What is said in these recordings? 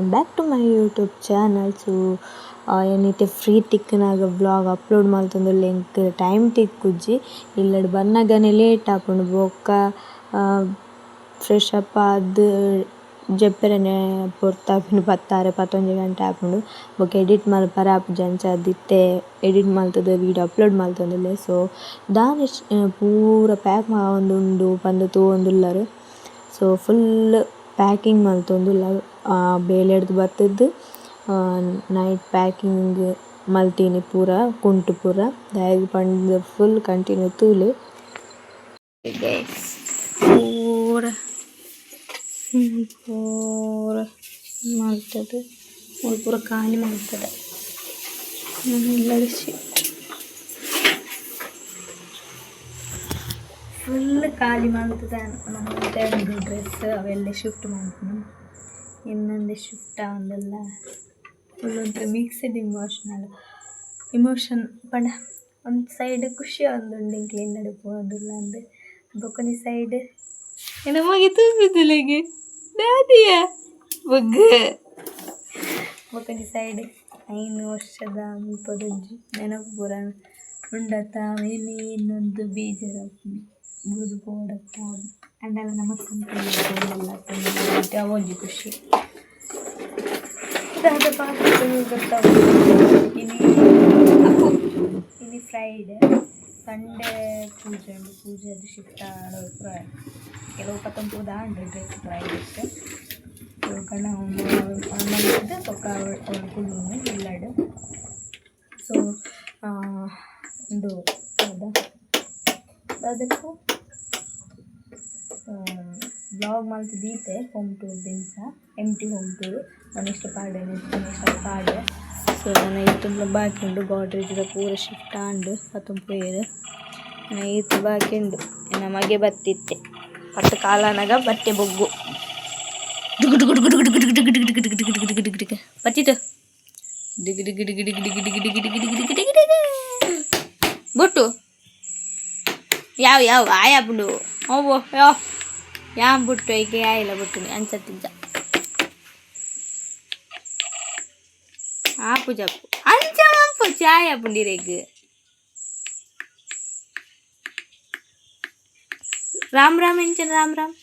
Welcome back to my YouTube channel. So ಏನಿತ್ತೆ free ತಿಕ್ಕುನಗ vlog upload ಮಲ್ತೊಂದುಲ್ಲೆ ಎಂಕ್ time ತಿಕ್ಕುಜಿ. ಇಲ್ಲಡ್ ಬನ್ನಗನೆ late ಆಪುಂಡು ಬೊಕ್ಕ ಫ್ರೆಶ್ ಅಪ್ ಆದ್ ಜೆಪ್ಪೆರೆನೆ ಪೊರ್ತಾಪುಂಡು ಪತ್ತಾರೆ 11 ಗಂಟೆ ಆಪುಂಡು. ಬೊಕ್ಕ ಎಡಿಟ್ ಮಲ್ಪರೆ ಆಪುಜಿ ಅಂಚಾದ್ ಇತ್ತೆ ಎಡಿಟ್ ಮಲ್ತುದು ವೀಡಿಯೋ ಅಪ್ಲೋಡ್ ಮಲ್ತೊಂದುಲ್ಲೆ. ಸೊ ದಾನೆ ಪೂರ ಪ್ಯಾಕ್ ಆವೊಂದುಂಡು ಪಂದ್ ತೂವೊಂದುಲ್ಲರ್. ಸೊ ಫುಲ್ ಪ್ಯಾಕಿಂಗ್ ಮಲ್ತೊಂದುಲ್ಲ ಬೇಲೆಡ್ದ್ ಬತ್ತುದು ನೈಟ್ ಪ್ಯಾಕಿಂಗ್ ಮಲ್ತಿನಿ ಪೂರ ಕುಂಟು ಪೂರ ದಾಯೆಗ್ ಪಂದ್ ಫುಲ್ ಕಂಟಿನ್ಯೂ ತೂಲೆ. ಪೂರ ಪೂರ ಮಲ್ತುದು ಮೂಲು ಪೂರ ಖಾಲಿ ಮಲ್ತುದೆ ಫುಲ್ ಖಾಲಿ ಮಲ್ತುದೆ ಡ್ರೆಸ್ ಅವೆಲ್ಲ ಶಿಫ್ಟ್ ಮಲ್ಪುನು ಇನ್ನೊಂದು ಶಿಫ್ಟ್ ಆವೊಂದುಲ್ಲ. ಫುಲ್ ಒಂಥರ ಮಿಕ್ಸ್ಡ್ ಇಮೋಷನಲ್ ಇಮೋಷನ್ ಪಂಡ ಒಂಜಿ ಸೈಡ್ ಖುಷಿ ಆವೊಂದುಂಡು ಎಂಕ್ಲೆ ಇಲ್ಲಡ್ ಪೋವೊಂದುಲ್ಲ ಅಂದ್. ಬೊಕೊಂಜಿ ಸೈಡ್ ಎನ್ನ ಮಗೆ ತೂಪಿದುಲೆಗೆ ದಾದಿಯ ಬೊಗ್ಗ. ಬೊಕೊಂಜಿ ಸೈಡ್ 5 ವರ್ಷದ ಮುಲ್ಪದೊಂಜಿ ನೆನಪು ಪೂರ ಉಂಡತ್ತ ಇನಿ ಇನ್ನೊಂದು ಬೇಜಾರಾಪುಂಡು ಬುಡ್ದು ಪೋವಡತ್ತ. ಅಂಡಲ ನಮ ಸ್ವಂತ ಇಲ್ಲ್ ಅವೊಂಜಿ ಖುಷಿ. ದಾದ ಪಾತೆರೊಡು ಗೊತ್ತಾಪುಜಿ. ಇನಿ ಅಪ್ಪು ಇನಿ ಫ್ರೈಡೆ ಸಂಡೇ ಪೂಜೆ ಉಂಡು. ಪೂಜೆ ಅದು ಶಿಫ್ಟ್ ಆವೊಡು. ಕೆಲವು ಪತ್ತೊಂದು ಆಂಡ್ ಡ್ರೆಸ್ ಪ್ರೈವೇಟ್ ಗಣ ಮಲ್ತ್ದ್ ಬೊಕ್ಕ ಅವ್ಲು ಕುಲ್ಲುನು ಇಲ್ಲಡ್. ಸೊ ಉಂದು ದಾದ ದಾದಪ್ಪು ವ್ಲಾಗ್ ಮಲ್ತ್ ದೀತೆ ಹೋಮ್ ಟೂರ್ ದಿಂಚ ಎಂಪ್ಟಿ ಹೋಮ್ ಟೂರ್ ನೆಕ್ಸ್ಟ್ ಪಾಡ್ಡೆ ನೆಕ್ಸ್ಟ್ ಪಾಡ್ಡೆ. ಸೊ ನನ ಈತುಂಬ್ಲ ಬಾಕಿ ಉಂಡು ಗೋಡ್ರೇಜ್ ದ ಪೂರ ಶಿಫ್ಟ್ ಆಂಡ್ ಪತ್ತೊಂದು ಪೋಯೆರ್. ನನ ಈತ್ ಬಾಕಿ ಉಂಡು. ಎನ್ನ ಮಗೆ ಬತ್ತಿತ್ತೆ ಪತ್ತ್ ಕಾಲಾನಗ ಬತ್ತೆ ಬೊಗ್ಗು ಡುಗು ಡುಗು ಡುಗು ಡುಗು ಡುಗು ಡುಗು ಡುಗು ಡುಗು ಡುಗು ಡುಗು ಡುಗು ಡುಗು ಬತ್ತಿತ್ತು ಡುಗು ಡುಗು ಡುಗು ಡುಗು ಡುಗು ಡುಗು ಡುಗು ಡುಗು ಡುಗು ಡುಗು ಡುಗು ಬೊಟ್ಟು ಯಾವ ಯಾವ ಆಯಾಪುಂಡು ಓವೋ ಯೋ ಯಾನ್ ಬುಟ್ಟು ಐಕೆ ಆಯಿಲ ಬುಟ್ಟುನಿ ಅಂಚತ್ತಿಜ್ಜ ಆಪುಜಪ್ಪು ಅಂಚ ಮನ್ಪು ಚಾಯ್ ಆಪುಂಡು ಇರೆಗ್. ರಾಮ್ ರಾಮ್ ಎಂಚನ ರಾಮ್ ರಾಮ್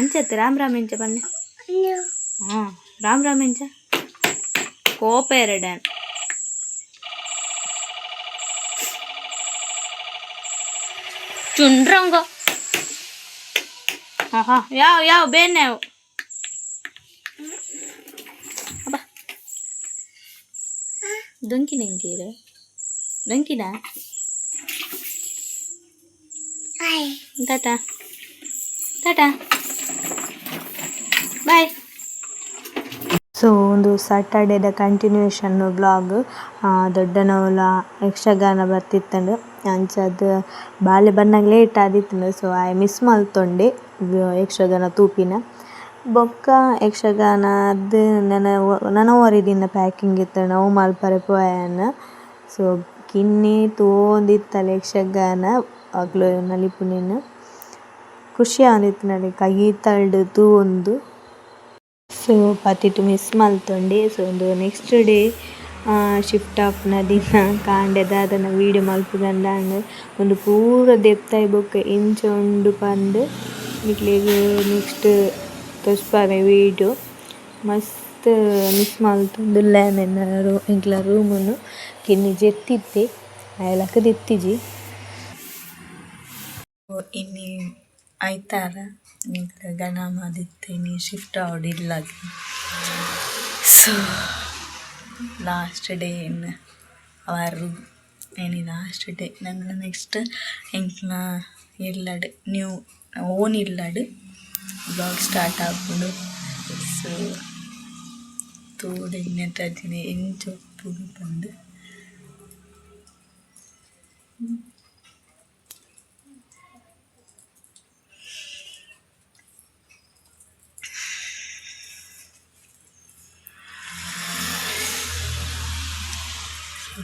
ಅಂಚತ್ತೆ ರಾಮ್ ರಾಮ್ ಎಂಚ ಪನ್ನೆ ಹಾಂ ರಾಮ್ ರಾಮ್ ಎಂಚ ಕೋಪ ಎರಡನ್ ಚುಂಡ್ರಂಗ ಹಾಂ ಯಾವ ಯಾವ ಬೇನೆ ಅವು ಅಬ್ಬಾ ದೊಂಕಿನ ಎಂಕೀರು ದೊಂಕಿನ ಟಾಟಾ ಟಾಟಾ ಬಾಯ್. ಸೊ ಉಂದು ಸ್ಯಾಟರ್ಡೇದ ಕಂಟಿನ್ಯೂಷನ್ ವ್ಲಾಗ್. ದೊಡ್ಡನವುಲ ಯಕ್ಷಗಾನ ಬತ್ತಿತ್ತುಂಡು ಅಂಚಾದ್ ಬಾಲೆ ಬನ್ನಗ ಲೇಟ್ ಆದಿತ್ತುಂಡು. ಸೊ ಆಯೆ ಮಿಸ್ ಮಲ್ತೊಂಡೆ ಯಕ್ಷಗಾನ ತೂಪಿನ. ಬೊಕ್ಕ ಯಕ್ಷಗಾನ ಆದ್ ನನ ನನ ಒರಿ ದಿನ ಪ್ಯಾಕಿಂಗ್ ಇತ್ತುಂಡು ಅವು ಮಲ್ಪರೆ ಪೋಯೆನ್. ಸೊ ಕಿನ್ನಿ ತೂವೊಂದಿತ್ತಲ್ ಯಕ್ಷಗಾನ ಅಕ್ಲು ನಲಿಪುನೆನ್ ಖುಷಿ ಆವೊಂದಿತ್ತುಂಡು ಕೈತಲ್ಡ್ ತೂವೊಂದು. ಸೊ ಪತಿಟ್ ಮಿಸ್ ಮಲ್ತೊಂಡೆ. ಸೊ ಉಂದು ನೆಕ್ಸ್ಟ್ ಡೇ ಶಿಫ್ಟ್ ಆಪುನ ದಿನ ಕಾಂಡೆ ದಾದನ ವೀಡಿಯೋ ಮಲ್ಪುಗಂದಾಂಡ್. ಉಂದು ಪೂರ ದೆಪ್ತಾಯಿ ಬೊಕ್ಕ ಎಂಚ ಉಂಡು ಪಂದ್ ನಿಕ್ಲೆಗ್ ನೆಕ್ಸ್ಟ್ ತೋಜ್ಪಾವೆ ವೀಡಿಯೋ. ಮಸ್ತ್ ಮಿಸ್ ಮಲ್ತೊಂದುಲ್ಲೆ ಎನ್ನ ಎಂಕ್ಲ ರೂಮುನು ಕಿನ್ನಿ ಜೆತ್ತಿತ್ತೆ ಆಯೆ ಲಕ್ಕುದಿತ್ತಿಜಿ. ಇನಿ ಐತಾರ ಎಂಕ್ ಗಣ ಮಾದಿತ್ತೆ ಇನಿ ಶಿಫ್ಟ್ ಆವೊಡು ಇಲ್ಲಗ್. So last day in our room. ಇನಿ ಲಾಸ್ಟ್ ಡೇ ನನ ನೆಕ್ಸ್ಟ್ ಎಂಕ್ಲ ಇಲ್ಲಡ್ ನ್ಯೂ ಓನ್ ಇಲ್ಲಡ್ ವ್ಲಾಗ್ ಸ್ಟಾರ್ಟ್ ಆಪುಂಡು. ಸೊ ತೂವೊಡು ಇನ್ನೆತ ದಿನ ಎಂಚ ಉಪ್ಪುಂಡು ಪಂದ್.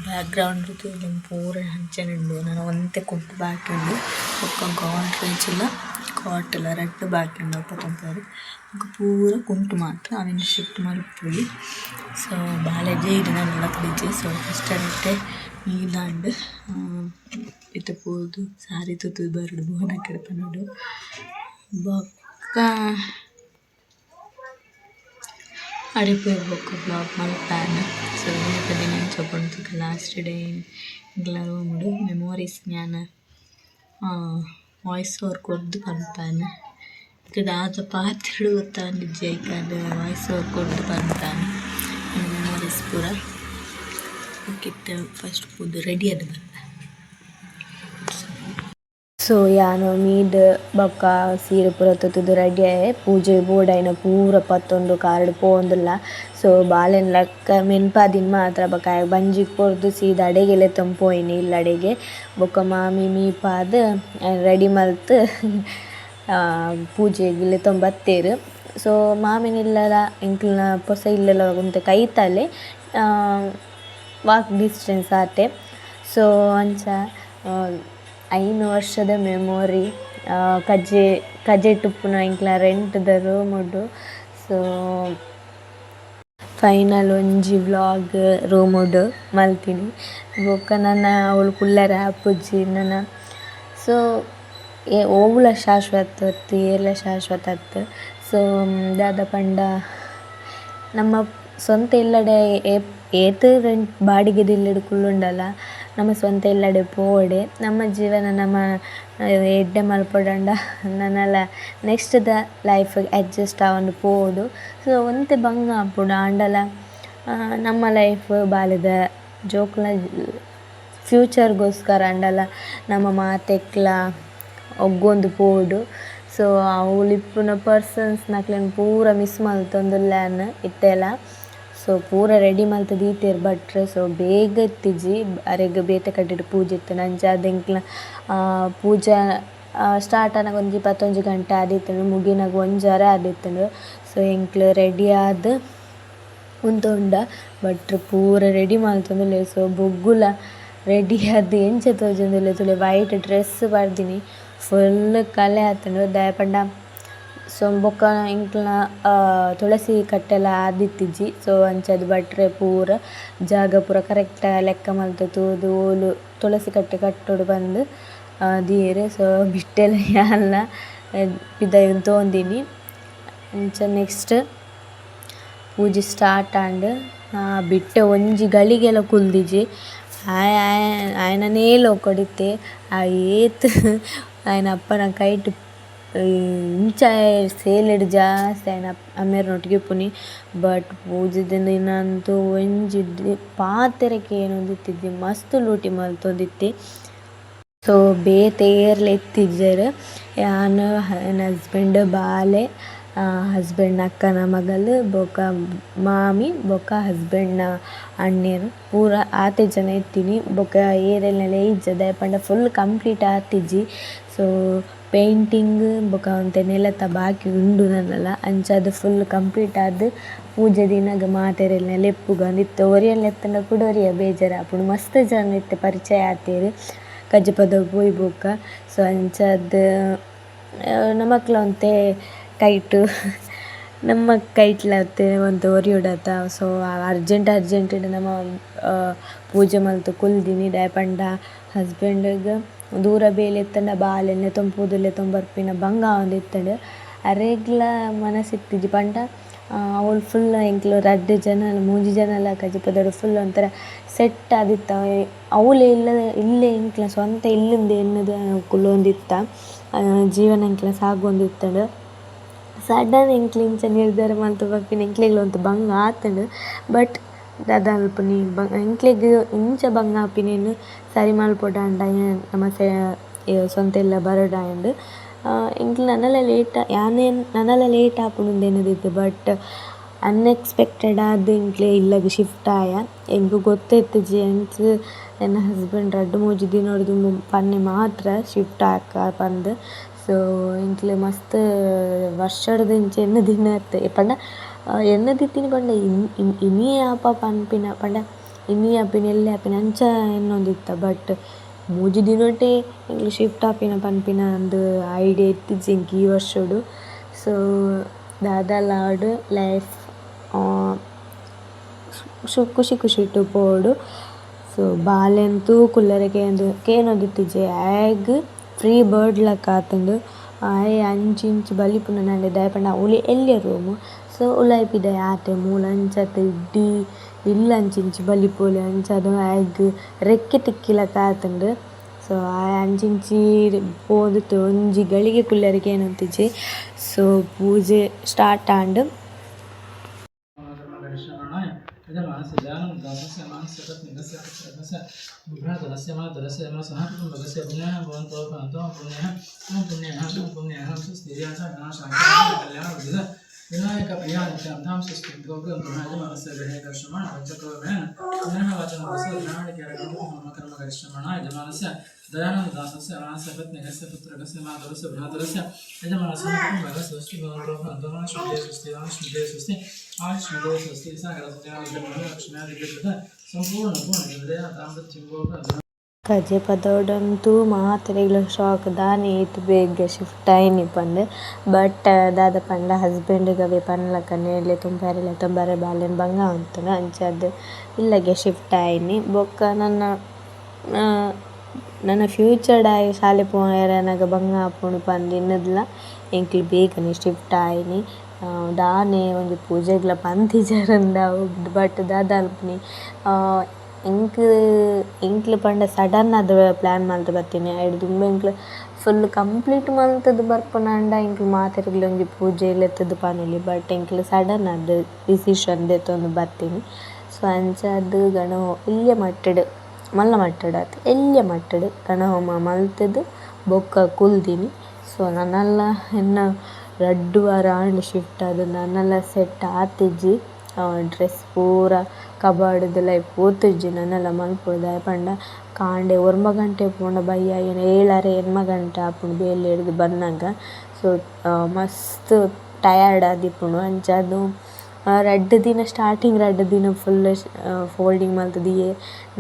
ಬ್ಯಾಕ್ಗ್ರೌಂಡ್ ತೂಲೆ ಪೂರ ಅಂಚನೆ ಉಂಡು ನನ ಒಂತೆ ಕುಂಟು ಬಾಕಿ ಉಂಡು ಬೊಕ್ಕ ಗೋಡ್ರೇಜ್ಲ ಕಾಟುಲ ರಡ್ಡ್ ಬಾಕಿ ಉಂಡು ಅವು ಪತೊಂದು ಪೋಯೆರೆ ಬೊಕ ಪೂರ ಕುಂಟು ಮಾತ್ರ ಅವೆನ್ ಶಿಫ್ಟ್ ಮಲ್ಪೊಲಿ. ಸೊ ಬಾಲೆ ಜೈಡ್ ಲಕ್ದಿಜಿ. ಸೊ ಫಸ್ಟ್ ಅಡೆಟ್ ಮೀದಾಂಡ್ ಇತ್ತೆ ಪೋದು ಸಾರಿ ತುತುದು ಬರೊಡು ಭುವನಕ್ಕಡ ಪನೊಡು. ಬೊಕ್ಕ ಅಡೆ ಪೋಯಿ ಬೊಕ್ಕ ವ್ಲಾಗ್ ಮಲ್ಪೆನ್. ಸೊ ಇನಿತ ದಿನ ಎಂಚ ಉಪ್ಪುಂಡು ಲಾಸ್ಟ್ ಡೇ ಎಂಕ್ಲ ರೂಮ್ಡ್ ಮೆಮೊರೀಸ್ ಯಾನ್ ವಾಯ್ಸ್ ಓವರ್ ಕೊರ್ದು ಪನ್ಪೆನ್. ಇತ್ತೆ ದಾದ ಪಾತೆರೊಡು ಗೊತ್ತಾವೊಂದಿಜ್ಜಿ ಐಕಾದ್ ವಾಯ್ಸ್ ಓವರ್ ಕೊರ್ದು ಪನ್ಪೆನ್ ಮೆಮೊರೀಸ್ ಪೂರ. ಓಕೆ ಇತ್ತೆ ಫಸ್ಟ್ ಪೋದು ರೆಡಿ ಆದ್ ಬರ್ಪೆ. ಸೊ ಯಾನ್ ಮೀದ್ ಬೊಕ್ಕ ಸೀರೆ ಪೂರ ತುತುದು ರೆಡಿ ಆಯೆ ಪೂಜೆ ಬೋಡಾಯಿನ ಪೂರ ಪತ್ತೊಂದು ಕಾರ್ಡ್ ಪೋವೊಂದುಲ್ಲ. ಸೊ ಬಾಲೆನ್ ಲಕ್ಕ ಮೆನ್ಪಾದಿನ ಮಾತ್ರ ಬೊಕ್ಕ ಆಯಗ್ ಬಂಜಿಗ್ ಕೊರ್ದು ಸೀದಾ ಅಡೆಗೆ ಲೆತ್ತೊಂದು ಪೋಯಿನಿ ಇಲ್ಲಡೆಗೆ. ಬೊಕ್ಕ ಮಾಮಿ ಮೀಪಾದ್ ರೆಡಿ ಮಲ್ತ್ ಪೂಜೆಗ್ ಲೆತ್ತೊಂದು ಬತ್ತೆರ್. ಸೊ ಮಾಮಿನ ಇಲ್ಲಲ ಎಂಕಲ್ನ ಪೊಸ ಇಲ್ಲಲ ಒಂತೆ ಕೈತಲೆ ವಾಕ್ ಡಿಸ್ಟೆನ್ಸ್ ಆತೆ. ಸೊ ಅಂಚ 5 ವರ್ಷದ ಮೆಮೊರಿ ಕಜೆ ಕಜೆಟ್ ಉಪ್ಪುನ ಎಂಕ್ಲ ರೆಂಟ್ ದ ರೂಮುಡು. ಸೊ ಫೈನಲ್ ಒಂಜಿ ವ್ಲಾಗ್ ರೂಮುಡು ಮಲ್ತಿನಿ. ಬೊಕ್ಕ ನನ ಅವ್ಲು ಕುಲ್ಲರೆ ಆಪುಜಿ ನನ. ಸೊ ಒವುಲ ಶಾಶ್ವತ ಅತ್ತ್ ಏರ್ಲ ಶಾಶ್ವತ ಅತ್ತ್. ಸೊ ದಾದ ಪಂಡ ನಮ್ಮ ಸ್ವಂತ ಇಲ್ಲಡೆ ಏತ್ ರೆಂಟ್ ಬಾಡಿಗೆದ ಇಲ್ಲಡ್ ಕುಲ್ಲುಂಡಲ ನಮ್ಮ ಸ್ವಂತ ಇಲ್ಲಡೆ ಪೋವಡೆ. ನಮ್ಮ ಜೀವನ ನಮ ಎಡ್ಡೆ ಮಲ್ಪೊಡಂಡ ನನಲ ನೆಕ್ಸ್ಟ್ ದ ಲೈಫ್ ಅಡ್ಜಸ್ಟ್ ಆವೊಂದು ಪೋವೊಡು. ಸೊ ಒಂತೆ ಬಂಗ ಆಪುಂಡು ಆಂಡಲ ನಮ್ಮ ಲೈಫ್ ಬಾಲೆದ ಜೋಕುಲ್ನ ಫ್ಯೂಚರ್ ಗೋಸ್ಕರ ಆಂಡಲ ನಮ ಮಾತೆಕ್ಲ ಒಗ್ಗೊಂದು ಪೋವೊಡು. ಸೊ ಅವ್ಲು ಇಪ್ಪುನ ಪರ್ಸನ್ಸ್ ನಕ್ಲೆನ್ ಪೂರ ಮಿಸ್ ಮಲ್ತೊಂದುಲ್ಲೆ ಯಾನ್ ಇತ್ತೆಲ. ಸೊ ಪೂರ ರೆಡಿ ಮಲ್ತ್ ದೀತೆರ್ ಭಟ್ರ್. ಸೊ ಬೇಗ ಇತ್ತಿಜಿ ಅರೆಗ್ ಬೇತೆ ಕಡೆಟ್ ಪೂಜೆ ಇತ್ತ್ಂಡ್ ಅಂಚಾದ್ ಎಂಕ್ಲ ಪೂಜೆ ಸ್ಟಾರ್ಟ್ ಆನಗ ಒಂಜಿ 11 ಗಂಟೆ ಆದಿತ್ತ್ಂಡ್ ಮುಗಿನಗ ಒಂಜರೆ ಆದಿತ್ತ್ಂಡ್. ಸೊ ಎಂಕ್ಲು ರೆಡಿ ಆದ್ ಉಂತೊಂಡ ಭಟ್ರ್ ಪೂರ ರೆಡಿ ಮಲ್ತೊಂದುಲ್ಲೆರ್. ಸೊ ಬೊಗ್ಗುಲ ರೆಡಿ ಆದ್ ಎಂಚ ತೋಜೊಂದುಲ್ಲೆ ತೂಲೆ ವೈಟ್ ಡ್ರೆಸ್ ಪಾಡ್ದಿನಿ ಫುಲ್ ಕಲೆ ಆತ್ಂಡ್ ದಾಯೆ ಪಂಡ. ಸೊ ಬೊಕ್ಕ ಎಂಕ್ಲ್ನ ತುಳಸಿ ಕಟ್ಟೆಲ ಆದಿತ್ತಿಜಿ. ಸೊ ಅಂಚಾದ್ ಭಟ್ರೆ ಪೂರ ಜಾಗ ಪೂರ ಕರೆಕ್ಟ್ ಲೆಕ್ಕ ಮಲ್ತ್ ತೂದು ಓಲು ತುಳಸಿ ಕಟ್ಟೆ ಕಟ್ಟೊಡು ಪಂದ್ ದೀಯೆರ್. ಸೊ ಬಿಟ್ಟೆಲ ಯಾನ್ಲ ಪಿದಯಿ ಉಂತೊಂದಿನಿ. ಅಂಚ ನೆಕ್ಸ್ಟ್ ಪೂಜೆ ಸ್ಟಾರ್ಟ್ ಆಂಡ್. ಬಿಟ್ಟೆ ಒಂಜಿ ಗಳಿಗೆಲ ಕುಲ್ದಿಜಿ. ಆಯೆ ಆಯೆ ಆಯನನೇ ಲೋಕೊಡಿತ್ತೆ. ಆ ಏತ್ ಆಯನ ಅಪ್ಪನ ಕೈಟ್ ಇಂಚ ಸೇಲೆಡ್ ಜಾಸ್ತಿ ಆಯನ ಅಮ್ಮೆರ್ನೊಟ್ಟಿಗೆ ಇಪ್ಪುನಿ. ಬಟ್ ಪೂಜೆದ ದಿನ ಅಂತೂ ಒಂಜಿ ಪಾತೆರ ಕೇನೊಂದಿತ್ತಿಜ್ಜಿ ಮಸ್ತ್ ಲೂಟಿ ಮಲ್ತೊಂದಿತ್ತೆ. ಸೊ ಬೇತೆ ಏರ್ಲ ಇತ್ತಿಜ್ಜೆರ್ ಯಾನ್ ಎನ್ನ ಹಸ್ಬೆಂಡ್ ಬಾಲೆ ಹಸ್ಬೆಂಡ್ ಅಕ್ಕನ ಮಗಲ್ ಬೊಕ ಮಾಮಿ ಬೊಕ ಹಸ್ಬೆಂಡ್ ನ ಅಣ್ಣೆರ್ ಪೂರ ಆತೆ ಜನ ಇತ್ತಿನಿ. ಬೊಕ ಏರೆಲ್ನಲ ಇಜ್ಜ ದಾಯೆ ಪಂಡ ಫುಲ್ ಕಂಪ್ಲೀಟ್ ಆತಿಜಿ. ಸೊ ಪೇಂಟಿಂಗ್ ಬೊಕ ಒಂತೆ ನೆಲತ ಬಾಕಿ ಉಂಡು ನನಲ ಅಂಚಾದ್ ಫುಲ್ ಕಂಪ್ಲೀಟ್ ಆದ್ ಪೂಜೆ ದಿನಗ ಮಾತೆರೆಲ್ನ ಲೆಪ್ಪುಗ ಇತ್ತೆ ಒರಿಯನ್ ಲೆತ್ತುಂಡ ಕುಡ ಒರಿಯ ಬೇಜಾರಾಪುಂಡು. ಮಸ್ತ್ ಜನ ಇತ್ತೆ ಪರಿಚಯ ಆತೆರ್ ಕಜ್ಜಪದವು ಪೋಯಿ ಬೊಕ್ಕ. ಸೊ ಅಂಚಾದ್ ನಮಕ್ಲ ಒಂತೆ ಕೈಟ್ ನಮ್ಮ ಕೈಟ್ಲತ್ತೆ ಒಂತೆ ಒರಿಯೊಡತ. ಸೊ ಅರ್ಜೆಂಟ್ ಅರ್ಜೆಂಟ್ ನಮ ಪೂಜೆ ಮಲ್ತ್ ಕುಲ್ದಿನಿ ದಾಯೆ ಪಂಡ ಹಸ್ಬೆಂಡ್ ದೂರ ಬೇಲೆ ಇತ್ತ್ಂಡ ಬಾಲೆನ್ ಲೆತೊಂದು ಪೋದು ಲೆತೊಂದು ಬರ್ಪಿನ ಬಂಗ ಆವೊಂದಿತ್ತ್ಂಡ್. ಅರೆಗ್ಲ ಮನಸ್ಸಿತ್ತಿಜಿ ಪಂಡ ಅವ್ಲು ಫುಲ್ ಎಂಕ್ಲು ರಡ್ಡ್ ಜನಲ ಮೂಜಿ ಜನಲ ಕಜ್ಜಪದವು ಫುಲ್ ಒಂಥರ ಸೆಟ್ ಆದಿತ್ತ. ಅವ್ಲು ಇಲ್ಲ ಇಲ್ಲೇ ಎಂಕ್ಲ ಸ್ವಂತ ಇಲ್ಲುಂದು ಎನ್ನುದು ಕುಲ್ಲೊಂದಿತ್ತ ಜೀವನ ಎಂಕ್ಲ ಸಾಗೊಂದಿತ್ತ್ಂಡ್. ಸಡನ್ ಎಂಕ್ಲು ಇಂಚ ನಿರ್ಧಾರ ಮಲ್ತ್ ಬರ್ಪಿನ ಎಂಕ್ಲೆಗ್ಲ ಒಂತೆ ಬಂಗ ಆತ್ಂಡ್. ಬಟ್ ದಾದ ಮನ್ಪುನಿ ಎಂಕ್ಲೆಗ್ ಇಂಚ ಬಂಗ ಆಪಿನೆನ್ ಸರಿ ಮಲ್ಪೊಡಾಂಡ ನಮ ಸ್ವಂತ ಇಲ್ಲ ಬರೊಡಾಂಡ್. ಎಂಕ್ಲು ನನಲ ಲೇಟ್ ಯಾನೇನ್ ನನಲ ಲೇಟ್ ಆಪುಂಡು ಎನ್ನುದಿತ್ತೆ. ಬಟ್ ಅನ್ಎಕ್ಸ್ಪೆಕ್ಟೆಡ್ ಆದ್ ಎಂಕ್ಲೆ ಇಲ್ಲಗ್ ಶಿಫ್ಟ್ ಆಯ. ಎಂಕ್ ಗೊತ್ತಿತ್ತಿಜಿ ಎಂಕ್ ಎನ್ನ ಹಸ್ಬೆಂಡ್ ರಡ್ಡ್ ಮೂಜಿ ದಿನೊಡು ದುಂಬು ಪನ್ನೆ ಮಾತ್ರ ಶಿಫ್ಟ್ ಆಕ ಪಂದ್. ಸೊ ಎಂಕ್ಲೆ ಮಸ್ತ್ ವರ್ಷಡ್ದ್ ಇಂಚ ಎನ್ನುದಿನ ಅತ್ತ್ ಪಂಡ ಎನ್ನುದಿತ್ತಿನಿ ಪಂಡ ಇನಿಯೇ ಆಪ ಪನ್ಪಿನ ಪಂಡ ಇನಿ ಆಪಿನಿ ಎಲ್ಲೆ ಆಪಿನಿ ಅಂಚ ಎನ್ನೊಂದಿತ್ತ. ಬಟ್ ಮೂಜಿ ದಿನೊಟೇ ಎಂಕ್ಲು ಶಿಫ್ಟ್ ಆಪಿನ ಪನ್ಪಿನ ಅಂದ್ ಐಡಿಯಾ ಇತ್ತಿಜಿ ಎಂಕ್ ಈ ವರ್ಷೊಡು. ಸೊ ದಾದಾಲ ಆವಡ್ ಲೈಫ್ ಖುಷಿ ಖುಷಿಟ್ ಪೋವೊಡು. ಸೊ ಬಾಲೆಂತೂ ಕುಲ್ಲರೆ ಕೇನೊಂದಿತ್ತಿಜೆ ಆಯಗ್ ಫ್ರೀ ಬರ್ಡ್ ಲೆಕ್ಕ ಆತುಂಡು. ಆಯೆ ಅಂಚಿ ಇಂಚಿ ಬಲಿಪುನ ನಂಡೆ ದಾಯೆ ಪಂಡ ಅವ್ಲೆ ಎಲ್ಯ ರೂಮು. ಸೊ ಉಲಾಯಿ ಪಿದಾಯಿ ಆತೆ ಮೂಲು ಅಂಚ ಇಡೀ ಇಲ್ಲ್ ಅಂಚಿ ಇಂಚಿ ಬಲಿಪೊಲಿ ಅಂಚಾದ್ ಆಯಗ್ ರೆಕ್ಕೆ ತಿಕ್ಕಿಲಕ ಆತುಂಡು. ಸೊ ಆಯೆ ಅಂಚಿ ಇಂಚಿ ಪೋವೊಂದಿತ್ತೆ ಒಂಜಿ ಗಳಿಗೆ ಕುಲ್ಲೆರೆ ಕೇನೊಂದಿತ್ತಿಜೆ. ಸೊ ಪೂಜೆ ಸ್ಟಾರ್ಟ್ ಆಂಡ್. ಕಜೆ ಪದವುಡಂತೂ ಮಾತೆರೆಗ್ಲ ಶಾಕ್ ದಾನೆ ಏತ್ ಬೇಗ ಶಿಫ್ಟ್ ಆಯಿನಿ ಪಂದ್. ಬಟ್ ದಾದ ಪಂಡ ಹಸ್ಬೆಂಡ್ ಗವೆ ಪನ್ಲಕ ನೇಲೆ ತುಂಬಾರೆ ತುಂಬಾರೆ ಬಾಲೆನ್ ಬಂಗ ಆವೊಂತುಂಡು ಅಂಚಾದ್ ಇಲ್ಲಗೆ ಶಿಫ್ಟ್ ಆಯಿನಿ. ಬೊಕ್ಕ ನನ್ನ ನನ ಫ್ಯೂಚರ್ಡ್ ಆಯೆ ಶಾಲೆ ಪೋಯೆರೆ ಬಂಗ ಆಪುಂಡು ಪಂದ್ ಎನ್ನುದ್ಲ ಎಂಕ್ಲು ಬೇಗನೆ ಶಿಫ್ಟ್ ಆಯಿನಿ. ದಾನೆ ಒಂಜಿ ಪೂಜೆಗ್ಲ ಪಂತಿಜೆರಂದ ಬಟ್ ದಾದ ಅನ್ಪುನಿ ಎಂಕ್ ಎಂಕ್ಲು ಪಂಡ ಸಡನ್ ಆದ್ ಪ್ಲಾನ್ ಮಲ್ತ್ ಬತ್ತಿನಿ. ಐಡ್ ದುಂಬು ಎಂಕ್ಲು ಫುಲ್ ಕಂಪ್ಲೀಟ್ ಮಲ್ತುದು ಬರ್ಪುನಾಂಡ ಎಂಕ್ಲು ಮಾತೆರೆಗ್ಲ ಒಂಜಿ ಪೂಜೆ ಲೆತ್ತುದು ಪನೊಲಿ. ಬಟ್ ಎಂಕ್ಲು ಸಡನ್ ಆದ್ ಡಿಸಿಷನ್ ದೆತೊಂದು ಬತ್ತಿನಿ. ಸೊ ಅಂಚಾದ್ ಗಣ ಎಲ್ಯ ಮಟ್ಟಡ್ ಮಲ್ಲ ಮಟ್ಟಡ್ ಅತ್ ಎಲ್ಯ ಮಟ್ಟಡ್ ಗಣಹೋಮ ಮಲ್ತುದು ಬೊಕ್ಕ ಕುಲ್ದಿನಿ. ಸೊ ನನಲ ಎನ್ನ ರಡ್ಡ್ ವಾರ ಆಂಡ್ ಶಿಫ್ಟ್ ಆದ್ ನನಲ ಸೆಟ್ ಆತಿಜಿ. ಡ್ರೆಸ್ ಪೂರ ಕಬಾರ್ಡ್ದೆಲ ಪೋತುಜಿ ನನಲ ಮಲ್ಪೊಡು ದಾಯೆ ಪಂಡ ಕಾಂಡೆ 9 ಗಂಟೆ ಪೋಂಡ ಬಯ್ಯ 7 8 ಗಂಟೆ ಆಪುಂಡು ಬೇಲೆಡ್ದ್ ಬನ್ನಗ. ಸೊ ಮಸ್ತ್ ಟಯರ್ಡ್ ಆದಿಪ್ಪುಂಡು ಅಂಚಾದ್ ರಡ್ಡ್ ದಿನ ಸ್ಟಾರ್ಟಿಂಗ್ ರಡ್ಡ್ ದಿನ ಫುಲ್ ಫೋಲ್ಡಿಂಗ್ ಮಲ್ತುದಿಯೆ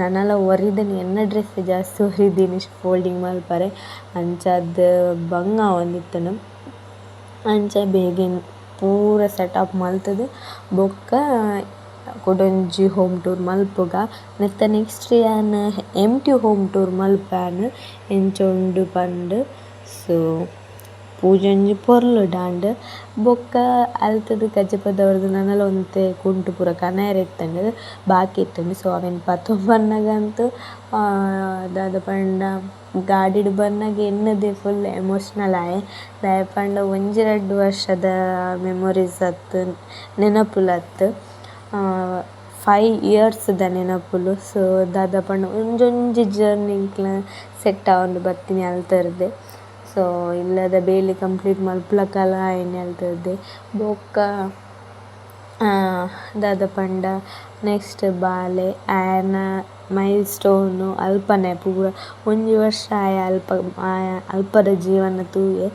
ನನಲ ಒರಿದಿನಿ ಎನ್ನ ಡ್ರೆಸ್ ಜಾಸ್ತಿ ಒರಿದಿನಿ ಫೋಲ್ಡಿಂಗ್ ಮಲ್ಪರೆ ಅಂಚಾದ್ ಬಂಗ ಆವೊಂದಿತ್ತುಂಡು. ಅಂಚ ಬೇಗನೆ ಪೂರ ಸೆಟಪ್ ಮಲ್ತುದು ಬೊಕ್ಕ ಕುಡೊಂಜಿ ಹೋಮ್ ಟೂರ್ ಮಲ್ಪುಗ. ನೆತ್ತ ನೆಕ್ಸ್ಟ್ ಯಾನ್ ಎಂಪ್ಟಿ ಹೋಮ್ ಟೂರ್ ಮಲ್ಪುವೆ ಎಂಚ ಉಂಡು ಪಂದ್. ಸೊ ಪೂಜೆ ಒಂಜಿ ಪೊರ್ಲುಡಾಂಡ್. ಬೊಕ್ಕ ಅಲ್ತುದು ಕಜ್ಜೆಪದವುರ್ದು ನನಲ ಒಂತೆ ಕುಂಟು ಪೂರ ಕನಯೆರೆ ಇತ್ತುಂಡು ಬಾಕಿ ಇತ್ತುಂಡು. ಸೊ ಅವೆನ್ ಪತೊಂದು ಬನ್ನಗಂತೂ ದಾದ ಪಂಡ ಗಾಡಿಡ್ ಬನ್ನಗ ಎನ್ನುದೆ ಫುಲ್ ಎಮೋಷನಲ್ ಆಯೆ. ದಾಯೆ ಪಂಡ ಒಂಜಿ ರಡ್ಡ್ ವರ್ಷದ ಮೆಮೊರೀಸ್ ಅತ್ತ್ ನೆನಪುಲು ಅತ್ತ್ 5 ಇಯರ್ಸ್ ದ ನೆನಪುಲು. ಸೊ ದಾದ ಪಂಡ ಒಂಜೊಂಜಿ ಜರ್ನಿ ಎಂಕ್ಲ ಸೆಟ್ ಆವೊಂದು ಬತ್ತಿನಿ ಅಲ್ತರ್ದೆ. ಸೊ ಇಲ್ಲದ ಬೇಲೆ ಕಂಪ್ಲೀಟ್ ಮಲ್ಪುಲಕಲ ಆಯಿನಿ ಅಲ್ತರ್ದೆ. ಬೊಕ್ಕ ದಾದ ಪಂಡ ನೆಕ್ಸ್ಟ್ ಬಾಲೆ ಆಯನ ಮೈಲ್ ಸ್ಟೋನ್ ಅಲ್ಪನೆ ಪೂರ ಒಂಜಿ ವರ್ಷ ಆಯೆ ಅಲ್ಪ ಅಲ್ಪದ ಜೀವನ ತೂಯೆ.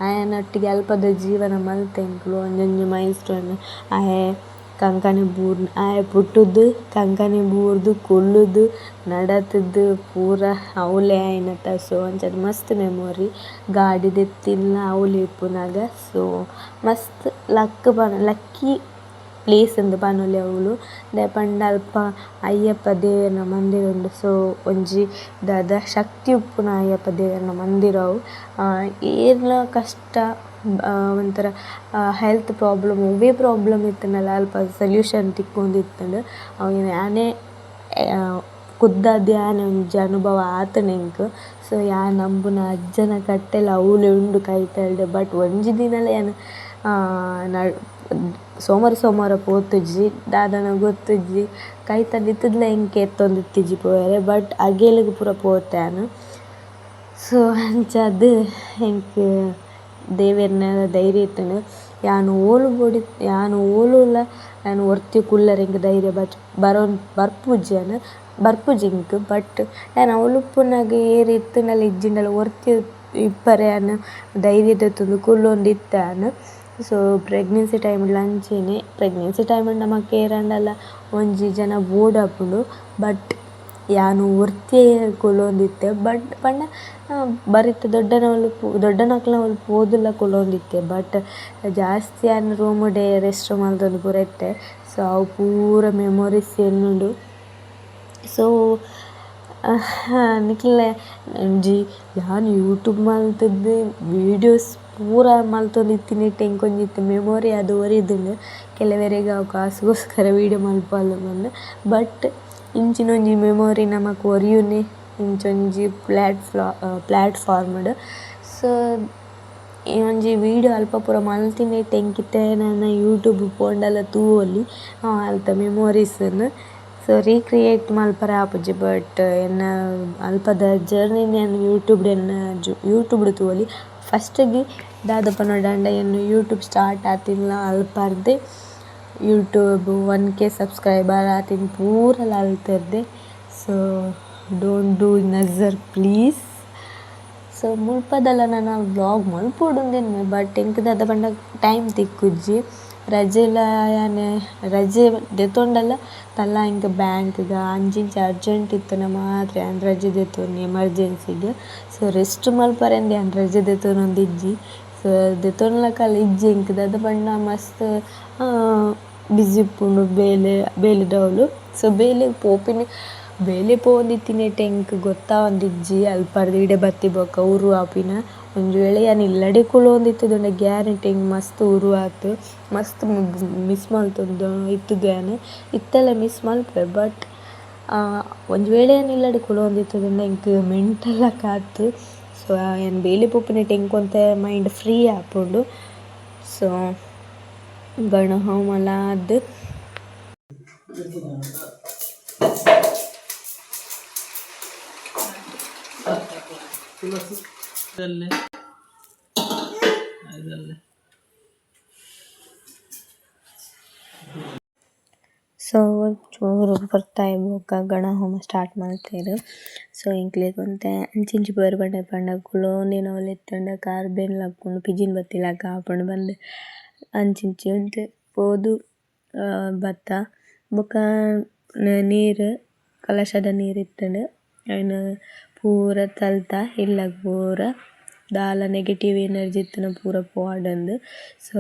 ಆಯನೊಟ್ಟಿಗೆ ಅಲ್ಪದ ಜೀವನ ಮಲ್ತೆ ಎಂಕುಲು ಒಂಜೊಂಜಿ ಮೈಲ್ ಸ್ಟೋನ್ ಆಯೆ ಕಂಕನೆ ಬೂರ್ದು ಆಯೆ ಪುಟ್ಟುದು ಕಂಕನೆ ಬೂರ್ದು ಕುಲ್ಲುದು ನಡತುದು ಪೂರ ಅವ್ಲೆ ಆಯಿನತ. ಸೊ ಅಂಚಾದ್ ಮಸ್ತ್ ಮೆಮೊರಿ ಗಾಡಿ ದೆತ್ತಿಲ್ಲ ಅವ್ಲು ಇಪ್ಪುನಗ. ಸೊ ಮಸ್ತ್ ಲಕ್ ಲಕ್ಕಿ ಪ್ಲೇಸ್ ಇಂದ್ ಪನೊಲಿ ಅವ್ಲು ದಾಯೆ ಪಂಡ ಅಲ್ಪ ಅಯ್ಯಪ್ಪ ದೇವೆರ್ನ ಮಂದಿರ ಉಂಡು. ಸೊ ಒಂಜಿ ದಾದ ಶಕ್ತಿ ಉಪ್ಪುನ ಅಯ್ಯಪ್ಪ ದೇವೆರ್ನ ಮಂದಿರ ಅವು. ಏರ್ಲ ಕಷ್ಟ ಒಂಥರ ಹೆಲ್ತ್ ಪ್ರಾಬ್ಲಮ್ ಒವ್ವೆ ಪ್ರಾಬ್ಲಮ್ ಇತ್ತ್ಂಡಲ ಅಲ್ಪ ಸೊಲ್ಯೂಷನ್ ತಿಕ್ಕೊಂದಿತ್ತುಂಡು. ಅವು ಯಾನೆ ಖುದ್ದಾದ್ ಯಾನೆ ಒಂಜಿ ಅನುಭವ ಆತುಂಡು ಎಂಕ್. ಸೊ ಯಾನ್ ನಂಬುನ ಅಜ್ಜನ ಕಟ್ಟೆಲ ಅವ್ಲೆ ಉಂಡು ಕೈತಲ್ಡ್. ಬಟ್ ಒಂಜಿ ದಿನಲ ಯಾನ್ ಸೋಮಾರ ಸೋಮಾರ ಪೋತುಜಿ ದಾದನ ಗೊತ್ತುಜ್ಜಿ ಕೈತಲ್ ಇತ್ತುದ್ಲ ಎಂಕ್ ಎತ್ತೊಂದಿತ್ತಿಜಿ ಪೋಯೆರೆ. ಬಟ್ ಅಗೇಲುಗ್ ಪೂರ ಪೋತೆ ಯಾನ್. ಸೊ ಅಂಚಾದ್ ಎಂಕ್ ದೇವೆರ್ನ ಧೈರ್ಯ ಇತ್ತುಂಡು. ಯಾನ್ ಓಲು ಬೋಡಿ ಯಾನ್ ಓಲುಲ ಯಾನ್ ಒರ್ತಿ ಕುಲ್ಲರೆ ಎಂಕ್ ಧೈರ್ಯ ಬರ್ಪುಜಿ ಯಾನ್ ಬರ್ಪುಜಿ ಎಂಕ್. ಬಟ್ ಯಾನ್ ಅವ್ಲು ಉಪ್ಪುನಗ ಏರ್ ಇತ್ತ್ಂಡಲ ಇಜ್ಜಿಂಡಲ ಒರ್ತಿ ಇಪ್ಪರೆ ಯಾನ್ ಧೈರ್ಯ ದೆತ್ತೊಂದು ಕುಲ್ಲೊಂದಿತ್ತೆ ಯಾನ್. ಸೊ ಪ್ರೆಗ್ನೆನ್ಸಿ ಟೈಮ್ಡ್ಲ ಅಂಚೆನೆ ಪ್ರೆಗ್ನೆನ್ಸಿ ಟೈಮ್ಡ್ ನಮಕ್ ಏರಾಂಡಲ ಒಂಜಿ ಜನ ಬೋಡಾಪುಂಡು. ಬಟ್ ಯಾನ್ ಒರ್ತಿಯೆ ಕುಲ್ಲೊಂದಿತ್ತೆ ಬಟ್ ಪಂಡ ಬರಿತ ದೊಡ್ಡನವ್ಲು ದೊಡ್ಡನಕ್ಲ್ನವ್ಲು ಪೋದುಲ ಕುಲ್ಲೊಂದಿತ್ತೆ ಬಟ್ ಜಾಸ್ತಿ ಯಾನ್ ರೂಮುಡೆ ರೆಸ್ಟ್ ಮಲ್ತೊಂದು ಪೂರ ಇತ್ತೆ. ಸೊ ಅವು ಪೂರ ಮೆಮೊರೀಸ್ ಎನ್ನುಂಡು. ಸೊ ನಿಕ್ಲೆ ಒಂಜಿ ಯಾನ್ ಯೂಟ್ಯೂಬ್ ಮಲ್ತುದು ವೀಡಿಯೋಸ್ ಪೂರ ಮಲ್ತೊಂದಿತ್ತಿನೆಟ್ ಎಂಕೊಂಜಿ ಇತ್ತೆ ಮೆಮೊರಿ ಆದ್ ಒರಿದ್ಂಡ್. ಕೆಲವೆರೆಗ್ ಅವು ಕಾಸ್ಗೋಸ್ಕರ ವೀಡಿಯೋ ಮನ್ಪುವಲ್ ಪಂದ್ ಬಟ್ ಇಂಚಿನ ಒಂಜಿ ಮೆಮೊರಿ ನಮಕ್ ಒರಿಯುನೆ ಇಂಚೊಂಜಿ ಪ್ಲಾಟ್ಫಾರ್ಮ್ಡ್. ಸೊ ಈ ಒಂಜಿ ವೀಡಿಯೋ ಅಲ್ಪ ಪೂರ ಮಲ್ತಿನೆಟ್ ಎಂಕ್ ಇತ್ತೆ ನನ ಯೂಟ್ಯೂಬ್ ಪೋಂಡಲ ತೂವೊಲಿ ಅಲ್ತ ಮೆಮೊರೀಸ್ ನು. ಸೊ ರೀಕ್ರಿಯೇಟ್ ಮಲ್ಪರೆ ಆಪುಜಿ ಬಟ್ ಎನ್ನ ಅಲ್ಪದ ಜರ್ನಿ ನ್ ಯಾನ್ ಯೂಟ್ಯೂಬ್ ಡು ಎನ್ನ ಯೂಟ್ಯೂಬ್ ಡು ತೂವೊಲಿ. ಫಸ್ಟ್ ಗ್ ದಾದ ಪನೊಡಾಂಡ ಎನ್ನ ಯೂಟ್ಯೂಬ್ ಸ್ಟಾರ್ಟ್ ಆತಿನ ಅಲ್ಪರ್ದೆ ಯೂಟ್ಯೂಬ್ 1K ಸಬ್ಸ್ಕ್ರೈಬರ್ ಆತಿನ ಪೂರಲ ಅಲ್ತರ್ದೆ. ಸೊ don't do ನಝರ್ ಪ್ಲೀಸ್. ಸೊ ಮುಲ್ಪದಲ ನನ ವ್ಲೋಗ್ ಮನ್ಪೊಡುಂದು ಬಟ್ ಎಂಕ್ ದಾದ ಪಂಡ ಟೈಮ್ ತಿಕ್ಕುಜಿ. ರಜೆಲ ಯಾನ್ ರಜೆ ದೆತೊಂಡಲ ತಲ್ಲ ಎಂಕ್ ಬ್ಯಾಂಕ್ ಗ್ ಅಂಚಿ ಇಂಚಿ ಅರ್ಜೆಂಟ್ ಇತ್ತ್ಂಡ ಮಾತ್ರ ಯಾನ್ ರಜೆ ದೆತೊನ್ನಿ ಎಮರ್ಜೆನ್ಸಿ ಗ್. ಸೊ ರೆಸ್ಟ್ ಮಲ್ಪರೆಂದ್ ಯಾನ್ ರಜೆ ದೆತೊನೊಂದಿಜ್ಜಿ. ಸೊ ದೆತೊನ್ಲಕಲ ಇಜ್ಜಿ ಎಂಕ್ ದಾದ ಪಂಡ ಮಸ್ತ್ ಬಿಸಿ ಇಪ್ಪುಂಡು ಬೇಲೆ ಬೇಲೆದವ್ಲು. ಸೊ ಬೇಲೆಗ್ ಪೋಪಿನಿ ಬೇಲೆ ಪೋವೊಂದಿತ್ತಿನೆಟ್ ಎಂಕ್ ಗೊತ್ತಾವೊಂದಿಜ್ಜಿ ಅಲ್ಪರ್ದ್ ಇಡೆ ಬತ್ತಿ ಬೊಕ ಉರು ಆಪಿನ. ಒಂಜಿ ವೇಳೆ ಯಾನ್ ಇಲ್ಲಡೆ ಕುಲ್ಲೊಂದಿತ್ತುದುಂಡ ಗ್ಯಾರಂಟಿ ಎಂಕ್ ಮಸ್ತ್ ಉರು ಆತು ಮಸ್ತ್ ಮಿಸ್ ಮಲ್ತೊಂದು ಇತ್ತುದು ಯಾನ್ ಇತ್ತೆಲ ಮಿಸ್ ಮಲ್ಪುವೆ ಬಟ್ ಒಂಜಿ ವೇಳೆ ಯಾನ್ ಇಲ್ಲಡೆ ಕುಲ್ಲೊಂದಿತ್ತುದುಂಡ ಎಂಕ್ ಮೆಂಟಲ್ ಲಕ ಆತು. ಸೊ ಯಾನ್ ಬೇಲೆ ಪೋಪಿನೆಟ್ ಎಂಕ್ ಒಂತೆ ಮೈಂಡ್ ಫ್ರೀ ಆಪುಂಡು. ಸೊ ಗಣಹೋಮಲ ಆದ್ ಸೊ ಚೂರು ಪೊರ್ತಾಯಿ ಬೊಕ ಗಣಹೋಮ ಸ್ಟಾರ್ಟ್ ಮಲ್ತೆರ್. ಸೊ ಎಂಕ್ಲೆಗ್ ಒಂತೆ ಅಂಚಿ ಇಂಚಿ ಪೋಯೆರೆ ಪಂಡ ಪಂಡ ಕುಲೋಂದಿನವ್ಲು ಇತ್ತ್ಂಡ ಕಾರ್ ಬೇನೆ ಆಪುಂಡು ಪಿಜಿನ್ ಬತ್ತಿಲಕ ಆಪುಂಡು ಪಂದ್ ಅಂಚಿ ಇಂಚಿ ಒಂತೆ ಪೋದು ಬತ್ತ. ಬೊಕ ನೀರ್ ಕಲಶದ ನೀರ್ ಇತ್ತ್ಂಡ್ ಐನ್ ಪೂರ ತಲ್ತ ಇಲ್ಲಗ್ ಪೂರ ದಾಲ ನೆಗೆಟಿವ್ ಎನರ್ಜಿ ಇತ್ತ್ಂಡ ಪೂರ ಪೋವಡಂದ್. ಸೊ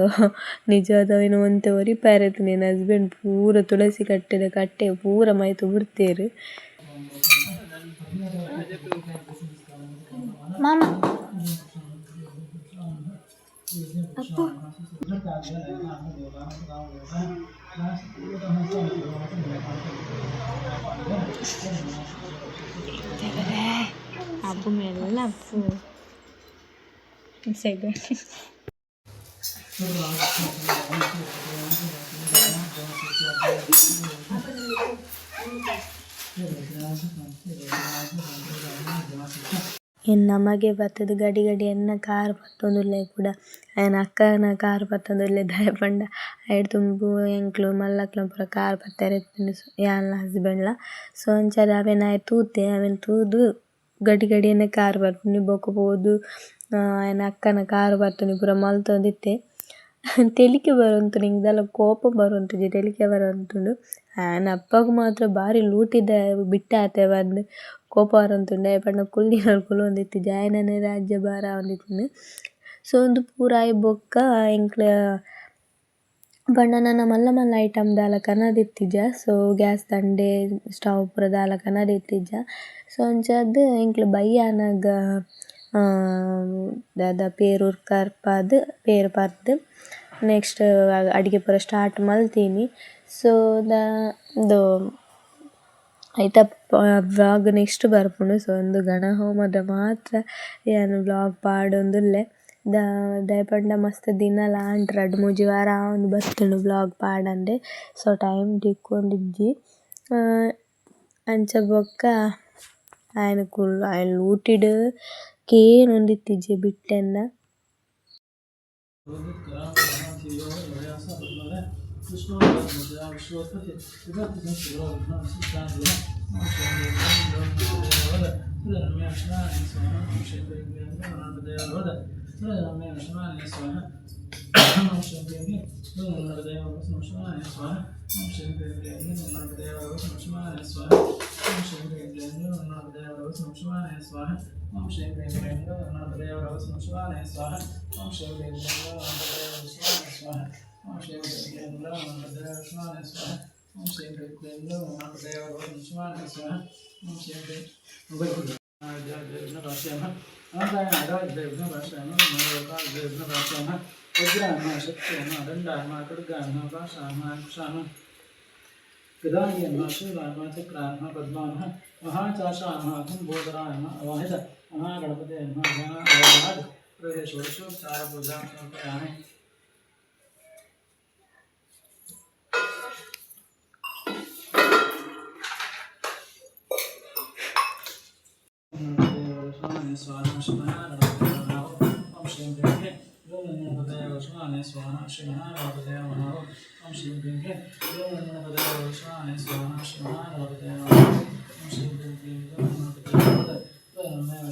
ನಿಜವಾದ್ ಐನ್ ಒಂತೆ ಒರಿಪಾಯೆರೆ ಇತ್ತ್ಂಡ್ ಎನ್ನ ಹಸ್ಬೆಂಡ್ ಪೂರ ತುಳಸಿ ಕಟ್ಟೆದ ಕಟ್ಟೆ ಪೂರ ಮೈತ್ ಬುಡ್ತೆರ್. ಮಾಮ ಅಪ್ಪು ಅಪ್ಪು ಮೆಲ್ಲ ಅಪ್ಪು ಎನ್ನ ಮಗೆ ಬತ್ತುದು ಗಡಿ ಗಡಿ ಎನ್ನ ಕಾರ್ ಪತ್ತೊಂದುಲ್ಲೆ ಕುಡ ಅಯನ ಅಕ್ಕನ ಕಾರ್ ಪತ್ತೊಂದುಲ್ಲೆ ದಾಯೆ ಪಂಡ ಐಡ್ ದುಂಬು ಎಂಕ್ಲು ಮಲ್ಲಕ್ಲ್ನ ಪೂರ ಕಾರ್ ಪತ್ತೆರೆ ಇತ್ತುಂಡು ಯಾನ್ಲ ಹಸ್ಬೆಂಡ್ ಲ. ಸೊ ಅಂಚಾದ್ ಅವೆನ್ ಆಯೆ ತೂತೆ ಅವೆನ್ ತೂದು ಗಡಿ ಗಡಿ ಎನ್ನ ಕಾರ್ ಪತ್ತುನಿ ಬೊಕ ಪೋದು ಅಯನ ಅಕ್ಕನ ಕಾರ್ ಪತ್ತುನಿ ಪೂರ ಮಲ್ತೊಂದಿತ್ತೆ. ತೆಲಿಕೆ ಬರೊಂತುಂಡು ಎಂಕ್ ದಾಲ ಕೋಪ ಬರೊಂತುಜಿ ತೆಲಿಕೆ ಬರೊಂತುಂಡು. ಆಯನ ಅಪ್ಪಗ್ ಮಾತ್ರ ಬಾರಿ ಲೂಟಿದ ಬಿಟ್ಟೆ ಪಂದ್ ಕೋಪ ಬರೊಂತುಂಡು ದಾಯೆ ಪಂಡ ಕುಲ್ದಿನವ್ಲು ಕುಲ್ಲೊಂದಿತ್ತಿಜಿ ಆಯನನೆ ರಾಜ್ಯ ಭಾರ ಆವೊಂದಿತ್ತುಂಡು. ಸೊ ಉಂದು ಪೂರ ಆಯಿ ಬೊಕ್ಕ ಎಂಕ್ಲ ಪಂಡ ನನ ಮಲ್ಲ ಮಲ್ಲ ಐಟಮ್ ದಾಲ ಕನದಿತ್ತಿಜ. ಸೊ ಗ್ಯಾಸ್ ದಂಡೆ ಸ್ಟವ್ ಪೂರ ದಾಲ ಕನದಿತ್ತಿಜ. ಸೊ ಅಂಚಾದ್ ಎಂಕ್ಲು ಬಯ್ಯ ಆನಗ ದಾದ ಪೇರ್ ಉರ್ಕರ್ಪಾದ್ ಪೇರ್ ಪರ್ದ್ ನೆಕ್ಸ್ಟ್ ಅಡಿಗೆ ಪೂರ ಸ್ಟಾರ್ಟ್ ಮಲ್ತಿನಿ. ಸೊ ದ ಉಂದು ಐತ ವ್ಲೋಗ್ ನೆಕ್ಸ್ಟ್ ಬರ್ಪುಂಡು. ಸೊ ಉಂದು ಗಣಹೋಮದ ಮಾತ್ರ ಯಾನ್ ವ್ಲೋಗ್ ಪಾಡೊಂದುಲ್ಲೆ. ದಾಯೆ ಪಂಡ ಮಸ್ತ್ ದಿನಲ ಆಂಡ್ ರಡ್ಡ್ ಮೂಜಿ ವಾರ ಆವೊಂದು ಬತ್ತುಂಡು ವ್ಲೋಗ್ ಪಾಡಂದೆ. ಸೊ ಟೈಮ್ ತಿಕ್ಕೊಂದಿಜ್ಜಿ. ಅಂಚ ಬೊಕ್ಕ ಆಯನ ಕುಲ್ಲು ಆಯೆ ಲೂಟಿಡ್ ಕೇನೊಂದಿತ್ತಿಜಿ ಬಿಟ್ಟೆನ್ನ. स्वाहा। ओम श्रीं क्लीं क्लीं गणपतये वरवसुष्वाने स्वाहा। ओम श्रीं क्लीं क्लीं गणपतये वरवसुष्वाने स्वाहा। ओम श्रीं क्लीं क्लीं गणपतये वरवसुष्वाने स्वाहा। ओम श्रीं क्लीं क्लीं गणपतये वरवसुष्वाने स्वाहा। ओम श्रीं क्लीं गदाय शूलाय चक्राय पद्माय महाचाषाय कुंभोदराय अवाहित महागणपते नमः। षोडशोपचार पूजा समर्पयामि। स्वाहा श्री महागणपतये नमः। ओम श्रीं क्लीं क्लीं गणपतये वरवसुष्वाने स्वाहा श्री महागणपतये नमः। ओम श्रीं क्लीं क्लीं गणपतये वरवसुष्वाने स्वाहा श्री महागणपतये नमः। ओम श्रीं क्लीं क्लीं गणपतये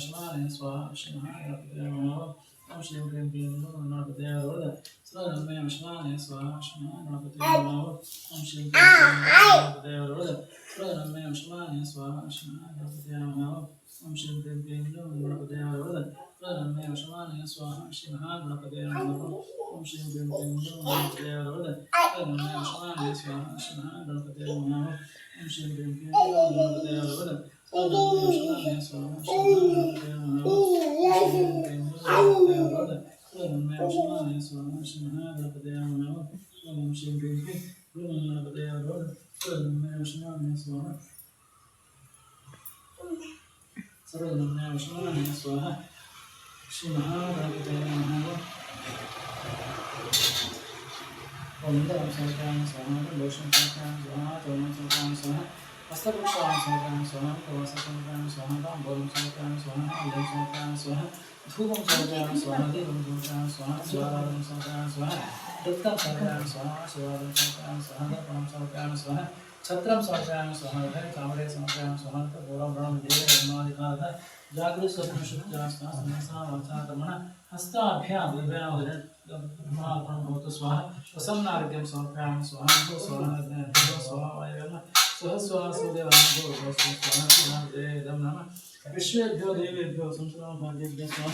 वरवसुष्वाने स्वाहा श्री महागणपतये नमः। ओम श्रीं क्लीं क्लीं गणपतये वरवसुष्वाने स्वाहा श्री महागणपतये नमः। ओम श्रीं क्लीं क्लीं गणपतये वरवसुष्वाने स्वाहा श्री महागणपतये नमः। ओम श्रीं क्लीं क्लीं गणपतये वरवसुष्वाने स्वाहा श्री महागणपतये नमः। ओम श्रीं क्लीं क्लीं गणपतये वरवसुष्वाने स्वाहा श्री महागणपतये नमः। ओम श्रीं क्लीं क्लीं गणपतये वरवसुष्वाने स्वाहा श्री महागणपतये नमः। ओम श्रीं क्लीं क्लीं गणपतये वरवसुष्वाने स्वाहा सर्वधन्य स्वाहा श्री महागणपतये नमः। ओम समर्पयामि स्वाहा। दोषं समर्पयामि स्वाहा। चौर्णं समर्पयामि स्वाहा। हस्तप्रक्षालनं समर्पयामि स्वाहा। प्रवासं समर्पयामि स्वाहा। ताम्बूलं समर्पयामि स्वाहा। अल्लं समर्पयामि स्वाहा। धूपं समर्पयामि स्वाहा। दीपं समर्पयामि स्वाहा। शिवाराधनं समर्पयामि स्वाहा। नृत्तं समर्पयामि स्वाहा। शिवादं समर्पयामि स्वाहा। दर्पणं समर्पयामि स्वाहा। छत्रं समर्पयामि स्वाहा। चामरे समर्पयामि स्वाहा। पूर्वं प्रणं देव जागृत स्वप्न शुक्त्या वाचा कर्मण हस्ताभ्यां भवतु स्वाहा। प्रसन्नार्घ्यं समर्पयामि स्वाहा। स्वाहा स्वाहा वायव्यं स्वः स्वाहा सूर्यवान् स्वाहा इदं नमः विश्वेभ्यो देवेभ्यो संसदाभाग्येभ्यः स्वाहा।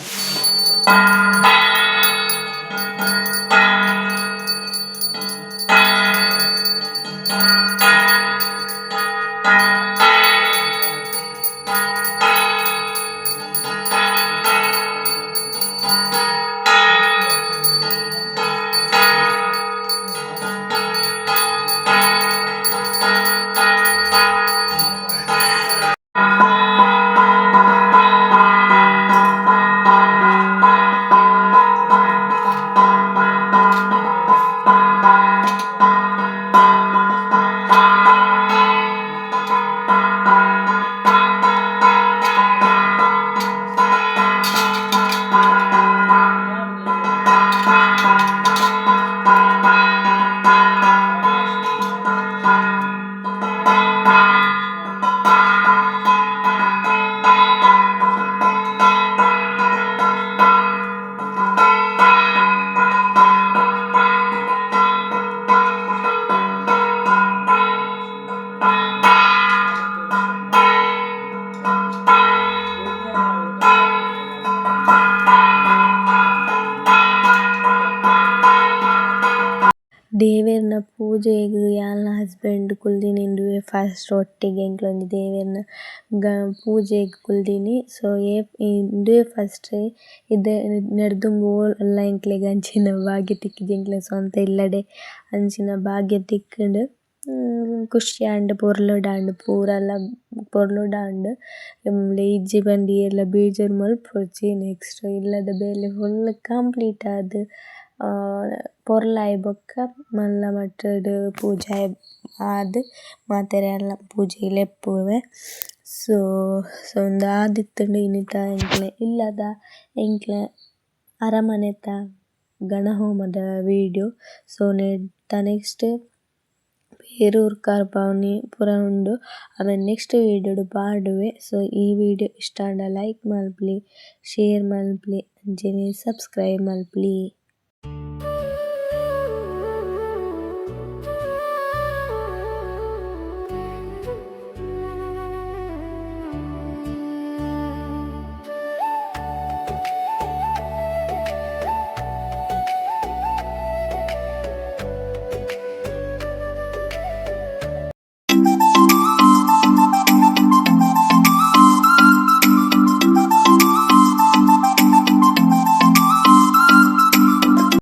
ದೇವೆರ್ನ ಪೂಜೆಗ್ ಯಾನ್ಲ ಹಸ್ಬೆಂಡ್ ಕುಲ್ದಿನಿ ಇಂದುವೆ ಫಸ್ಟ್ ಒಟ್ಟಿಗೆ ಎಂಕ್ಲೊಂಜಿ ದೇವೆರ್ನ ಪೂಜೆಗ್ ಕುಲ್ದಿನಿ. ಸೊ ಇಂದುವೆ ಫಸ್ಟ್ ಇತ್ತೆ ನೆಡ್ದ್ ದುಂಬು ಓಲ್ಲ ಎಂಕ್ಲೆಗ್ ಅಂಚಿನ ಭಾಗ್ಯ ತಿಕ್ಕಿಜಿ ಎಂಕ್ಲೆನ ಸ್ವಂತ ಇಲ್ಲಡೆ ಅಂಚಿನ ಭಾಗ್ಯ ತಿಕ್ಕುಂಡು. ಖುಷಿ ಆಂಡ್ ಪೊರ್ಲುಡಾಂಡ್ ಪೂರಲ ಪೊರ್ಲುಡಾಂಡ್. ಇಜ್ಜಿ ಪಂದ್ ಏರ್ಲ ಬೇಜಾರ್ ಮನ್ಪೊಡ್ಚಿ ನೆಕ್ಸ್ಟ್ ಇಲ್ಲದ ಬೇಲೆ ಫುಲ್ ಕಂಪ್ಲೀಟ್ ಆದ್ ಪೊರ್ಲಾಯಿ ಬೊಕ್ಕ ಮಲ್ಲ ಮಟ್ಟ್ ಪೂಜೆ ಆದ್ ಮಾತೆರೆಗ್ಲ ಪೂಜೆಗ್ ಲೆಪ್ಪುವೆ. ಸೊ ಸೊ ಉಂದು ಆದಿತ್ತುಂಡು ಇನಿತ ಎಂಕ್ಲ್ನ ಇಲ್ಲದ ಎಂಕ್ಲ್ನ ಅರಮನೆತ ಗಣಹೋಮದ ವಿಡಿಯೋ. ಸೊ ನೆತ್ತ ನೆಕ್ಸ್ಟ್ ಪೇರೂರು ಕರ್ಪಾವುನಿ ಪೂರ ಉಂಡು ಅವೆನ್ ನೆಕ್ಸ್ಟ್ ವಿಡಿಯೋ ಡು ಪಾಡುವೆ. ಸೊ ಈ ವಿಡಿಯೋ ಇಷ್ಟ ಆಂಡ ಲೈಕ್ ಮನ್ಪುಲೆ ಶೇರ್ ಮನ್ಪುಲೆ ಅಂಚನೆ ಸಬ್ಸ್ಕ್ರೈಬ್ ಮನ್ಪುಲೆ.